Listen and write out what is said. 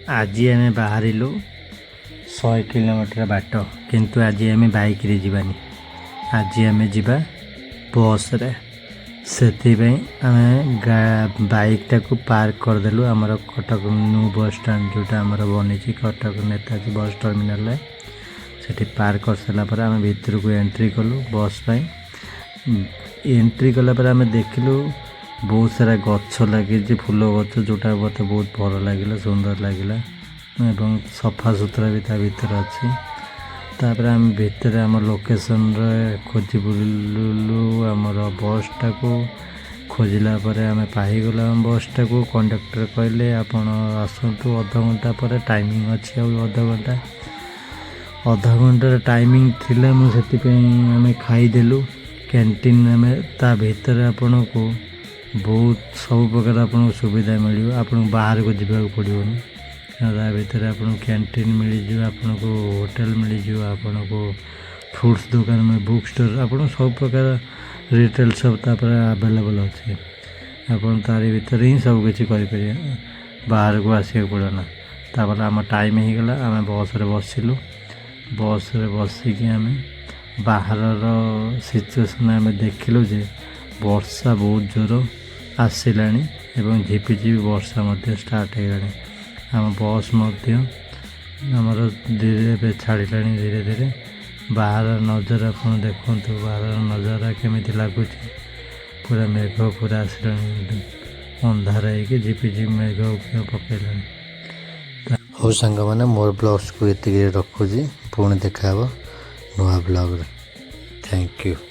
ଆଜି ଆମେ ବାହାରିଲୁ 100 କିଲୋମିଟର ବାଟ, କିନ୍ତୁ ଆଜି ଆମେ ବାଇକ୍ରେ ଯିବାନି, ଆଜି ଆମେ ଯିବା ବସ୍ରେ। ସେଥିପାଇଁ ଆମେ ବାଇକ୍ଟାକୁ ପାର୍କ କରିଦେଲୁ ଆମର କଟକ ନ୍ୟୁ ବସ୍ ଷ୍ଟାଣ୍ଡ, ଯେଉଁଟା ଆମର ବନିଛି କଟକ ନେତାଜୀ ବସ୍ ଟର୍ମିନାଲରେ। ସେଠି ପାର୍କ କରିସାରିଲା ପରେ ଆମେ ଭିତରକୁ ଏଣ୍ଟ୍ରି କଲୁ ବସ୍ ପାଇଁ। ଏଣ୍ଟ୍ରି କଲା ପରେ ଆମେ ଦେଖିଲୁ ବହୁତ ସାରା ଗଛ ଲାଗିଛି, ଫୁଲ ଗଛ, ଯେଉଁଟା ମୋତେ ବହୁତ ଭଲ ଲାଗିଲା, ସୁନ୍ଦର ଲାଗିଲା ଏବଂ ସଫା ସୁତୁରା ବି ତା ଭିତରେ ଅଛି। ତାପରେ ଆମେ ଭିତରେ ଆମ ଲୋକେସନରେ ଖୋଜି ବୁଲିଲୁ ଆମର ବସ୍ଟାକୁ। ଖୋଜିଲା ପରେ ଆମେ ପାଇଗଲୁ ଆମ ବସ୍ଟାକୁ। କଣ୍ଡକ୍ଟର କହିଲେ, "ଆପଣ ଆସନ୍ତୁ ଅଧଘଣ୍ଟା ପରେ, ଟାଇମିଂ ଅଛି ଆଉ ଅଧଘଣ୍ଟା।" ଅଧଘଣ୍ଟାର ଟାଇମିଂ ଥିଲା, ମୁଁ ସେଥିପାଇଁ ଆମେ ଖାଇଦେଲୁ କ୍ୟାଣ୍ଟିନ୍। ଆମେ ତା ଭିତରେ ଆପଣଙ୍କୁ ବହୁତ ସବୁ ପ୍ରକାର ଆପଣଙ୍କୁ ସୁବିଧା ମିଳିବ। ଆପଣଙ୍କୁ ବାହାରକୁ ଯିବାକୁ ପଡ଼ିବନି, କାରଣ ତା ଭିତରେ ଆପଣଙ୍କୁ କ୍ୟାଣ୍ଟିନ୍ ମିଳିଯିବ, ଆପଣଙ୍କୁ ହୋଟେଲ ମିଳିଯିବ, ଆପଣଙ୍କୁ ଫ୍ରୁଟ୍ସ ଦୋକାନ, ବୁକ୍ ଷ୍ଟୋର୍, ଆପଣଙ୍କୁ ସବୁ ପ୍ରକାର ରିଟେଲ୍ ସପ୍ ତାପରେ ଆଭେଲେବଲ୍ ଅଛି। ଆପଣ ତାରି ଭିତରେ ହିଁ ସବୁ କିଛି କରିପାରିବେ, ବାହାରକୁ ଆସିବାକୁ ପଡ଼ିବ ନା। ତାପରେ ଆମ ଟାଇମ୍ ହେଇଗଲା, ଆମେ ବସ୍ରେ ବସିଲୁ। ବସ୍ରେ ବସିକି ଆମେ ବାହାରର ସିଚୁଏସନ୍ ଆମେ ଦେଖିଲୁ ଯେ ବର୍ଷା ବହୁତ ଜୋର ଆସିଲାଣି ଏବଂ ଝିପିଝିପି ବର୍ଷା ମଧ୍ୟ ଷ୍ଟାର୍ଟ ହେଇଗଲାଣି। ଆମ ବସ୍ ମଧ୍ୟ ଆମର ଧୀରେ ଏବେ ଛାଡ଼ିଲାଣି ଧୀରେ ଧୀରେ। ବାହାର ନଜର ଆପଣ ଦେଖନ୍ତୁ, ବାହାରର ନଜାରା କେମିତି ଲାଗୁଛି। ପୁରା ମେଘ ପୁରା ଆସିଲାଣି, ଅନ୍ଧାର ହେଇକି ଝିପିଝିପି ମେଘ ପକେଇଲାଣି। ହଉ ସାଙ୍ଗମାନେ, ମୋର ବ୍ଲଗ୍ସକୁ ଏତିକିରେ ରଖୁଛି। ପୁଣି ଦେଖାହେବ ନୂଆ ବ୍ଲଗ୍ରେ। Thank you.